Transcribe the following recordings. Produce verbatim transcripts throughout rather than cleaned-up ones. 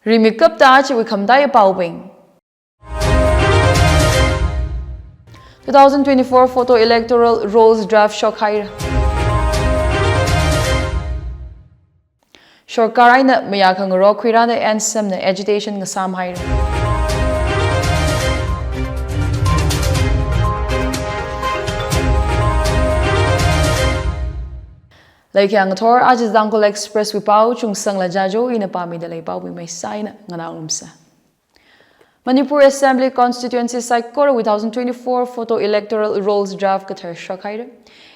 Rimikapta chiwui khamdai paobing. Two thousand twenty-four photo electoral rolls draft shokhaira. Sorkar eina mayākhangarok khuirāda N S M na agitation ngasāmhaira. Laikhayang ngathor, aja Tangkhul Express wui pao, Chungsangla Jajo ina pāmida lei. Paowui maisā eina nganao lumsa. Manipur Assembly Constituency saikorawui two thousand twenty-four photo electoral rolls draft kathar shokhaira.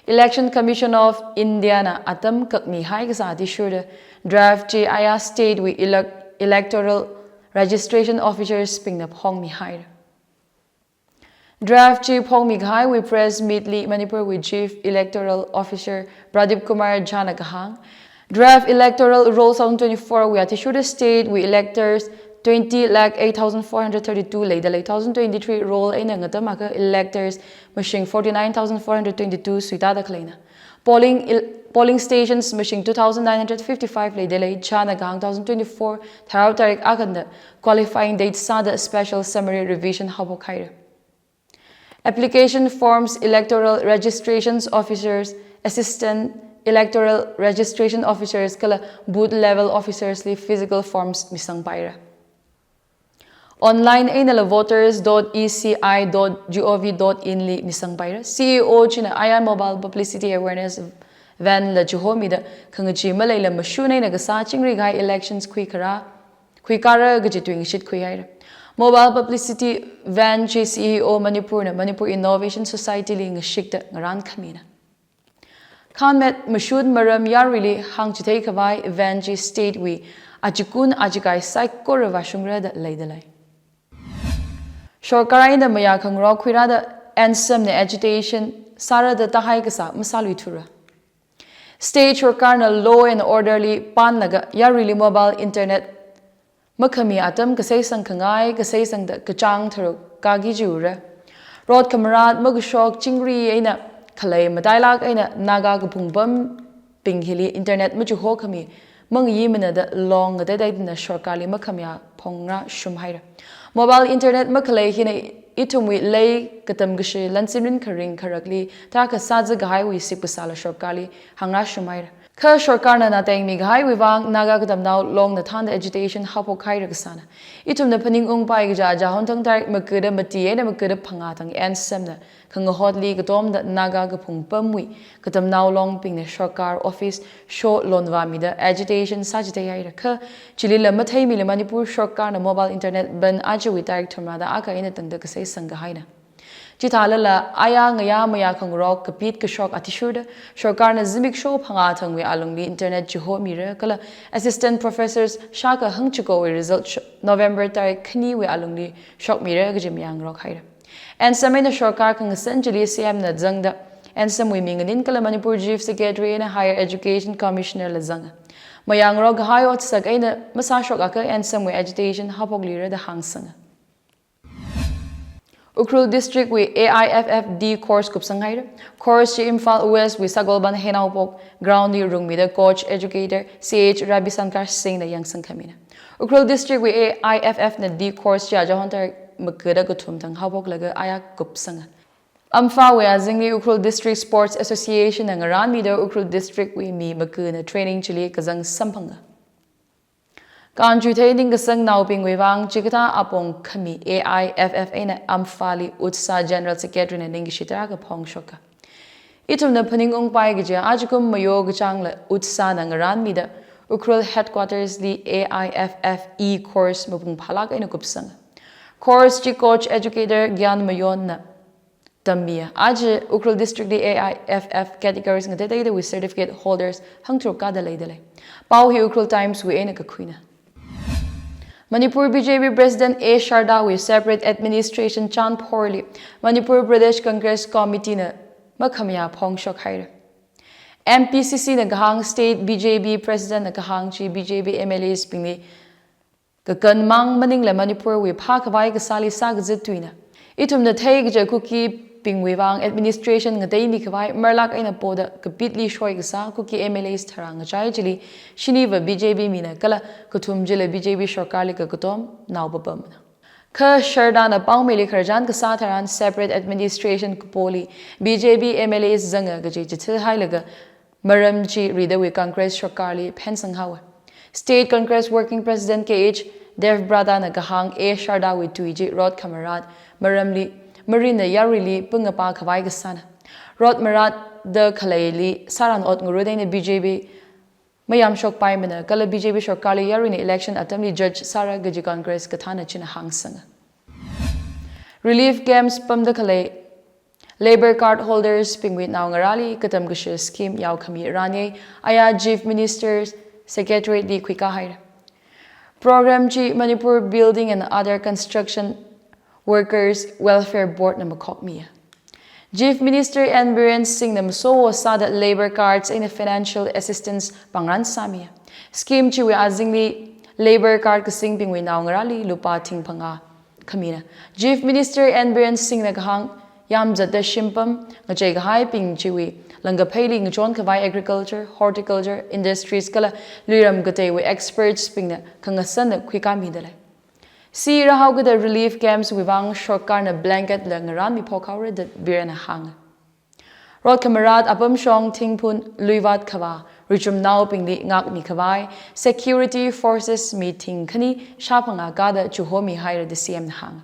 Election Commission of India na atam kakmihai kasā athishurda draft chi aya state wui elec-, electoral registration officers bingna phongmihaira. Draft chi phongmikahaiwui press meet li Manipur wui Chief Electoral Officer Pradip Kumar Jha na kahāng, draft electoral rolls two thousand twenty-four wui athishurda state wui electors twenty lakh eight thousand four hundred thirty-two leida lei. Two thousand twenty-three roll eina ngatam akha electors mashing forty-nine thousand four hundred twenty-two suitāda khaleina. Polling il-, polling stations mashing two thousand nine hundred fifty-five leida lei. Jha na kahāng two thousand twenty-four Tharao tarik akhana qualifying date sāda special summary revision haophokhaira. Application forms electoral registrations officers, assistant electoral registration officers kala booth level officers li physical forms misangpaira. Online einala voters dot E C I dot G O V dot in li misangpaira. C E O china aya mobile publicity awareness van la chihomida khangachee maleila mashun eina kasā chingri kahai elections khuikharā, khuikara kaji tuingashit khuihaira. Mobile publicity van chi C E O Manipur na Manipur Innovation Society li ngashikta ngarānkhamina. Khanmet mashun maram yaruili hāngchithei khavai van chi state wui achikun achikai saikora vāshungra da leida lei. Sorkar eina mayākhangarok khuirāda N S M na agitation sārada tahai kasā masāluithura. State sorkarna law and order li panlaga yaruili mobile internet makhami atam kaseisang khangai, kaseisangda kachāng tharuk kaki jiura. Rot khamarat makashok chingri eina khalei matailak eina Naga kaphung pambing hili internet machihokhami mangayi manada long ngateiteidana sorkarli makhamayā phongrāshumhaira. Mobile internet makhalei hina ithumwui lei katam kashi lansinrin kharing kharakli tarākha sāzakahaiwui sipkasāla sorkarli hāngrāshumhaira. Kha sorkarna natengmikahaiwui vang Naga katamnao longna thānda agitation haophokhaira kasāna. Ithumna phaningungpai kaja ajahon thang tarik makuda mati eina makuda phangā thang N S M na khangahotli katomda Naga kaphung pamwui katamnao longbingna sorkar office sholonvāmida agitation sāchitheihaira. Kha chilila matheimila Manipur sorkarna mobile internet ban ajawui tarik thumrada akha eina tangda kaseisang kahaina. Chithālala aya ngayā mayākhangarok kapit kashok athishurda sorkarna zimiksho phangā thangwui alungli internet chihomira kala assistant professors shākha hangchikowui result sho-, November tarik khaniwui alungli shokmira kaji mayāngarokhaira. N S M eina sorkar khangasan chili C M na zangda N S M wui mi nganin kala Manipur Chief Secretary eina Higher Education Commissioner la zanga. Mayāngarok kahai otsak eina masāshok akha N S M wui agitation haophoklira da hāngsanga. Ukhrul District wui A I F F D course kupsanghaira. Course chi Imphal West wui Sagolband Heinaopok ground li rungmida coach educator C H Ravi Shankar Singh na yangsangkhamina. Ukhrul District wui A I F F na D course chi ajahon tarik makuda kathum thang haophoklaga aya kupsanga. Ampha wui azingli Ukhrul District Sports Association na ngarānmida Ukhrul District wui mi makuna training chili kazang samphanga. Kanchuithei ningkasangnaobingwui vang chikathā apong khami A I F F eina Ampha li UDSA General Secretary na ningkashi tarākha phongshoka. Ithumna phaningungpai kaja ajakum mayo kachāngla UDSA na ngarānmida Ukhrul Headquarters li A I F F E course mapung phālak eina kupsanga. Course chi coach educator Gyan Mayon na tammiya. Aja Ukhrul District li A I F F categories ngateiteidawui certificate holders hangtharuk kāda leida lei. Pao hi Ukhrul Times wui eina kakhuina. Manipur B J P President A Sharda wui separate administration chānphorli Manipur Pradesh Congress Committee na makhamayā phongshokhaira. M P C C na kahāng state B J P President na kahāng chi B J P M L As bingli kakanmang maningla Manipur wui phākhavai kasāli sākazat tuina. Ithumna theikaja Kuki bingwui vang administration ngateimi khavai marlak eina poda kapitli shoi kasā Kuki M L As tharā ngachai chili shiniva B J P mina kala kathum chila B J P sarkarli kakatom nao papamna. Kha Sharda na Paomeili khararchan kasā tharan separate administration kapoli B J P M L As zanga kaji chithāhailaga maram chi ridawui Congress sarkarli phensang haowa. State Congress Working President K H Debabrata na kahāng A Sharda wui tui chi rot khamarat maramli marinna yaruili pungapa khavai kasāna. Rot maratda khaleili sāran ot ngarut eina B J P mayamshokpaimana kala B J P sarkarli yaruina election atamli judge sāra kaji Congress kathāna china hāngsanga. Relief camps pamda khalei labour card holders bingwui naongarāli katam kashi scheme yaokhami ranye aya Chief Minister Secretariat li khuikā haira. Program chi Manipur Building and Other Construction Workers Welfare Board na makhokmiya. Chief Minister N Biren Singh na masowo sāda labour cards eina financial assistance pangran sāmiya. Scheme chiwui azingli labour card kasingbingwui naongarāli lupā thing phangā khamina. Chief Minister N Biren Singh na kahāng yamzatda shimpam ngachei kahaibing chiwui langkapheili ngachon khavai agriculture, horticulture, industries kala luiram kateiwui experts bingna khangasanna khuikāmida lei. Si rahao kada relief camps wui vang sarkarna blanket la ngaranmi phokhaora da Biren na hānga. Rot khamarat apam shong thingphun luivat khavā richumnaobingli ngakmi khavai security forces mi thing khani shāphangā kada chuhomi haira da C M na hānga.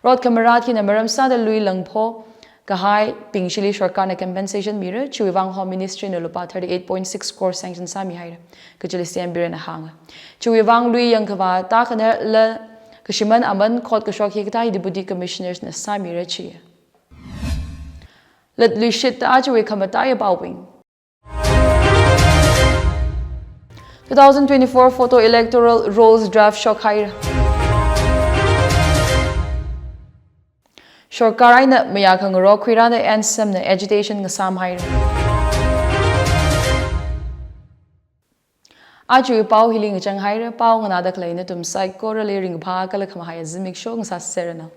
Rot khamarat hina maram sāda lui langpho kahaibing chili sarkarna compensation mira, chiwui vang Home Ministry na lupā thirty eight point six crore sanction sāmi haira kajili C M Biren na hānga. Chiwui vang lui yangkhavā tākhanarla kashiman aman khot kashok hikathā Deputy Commissioners na sāmira chiya. Latluishit achiwui khamataiya paobing. Two thousand twenty-four Photo Electoral Rolls Draft shok haira. Sarkar eina mayā khangarok khuirāda N S M na agitation ngasām haira. Achiwui pao hili ngachang haira, pao nganāda khalei nathum saikorali ringphā kala khamahaiya zimiksho ngasāseranu.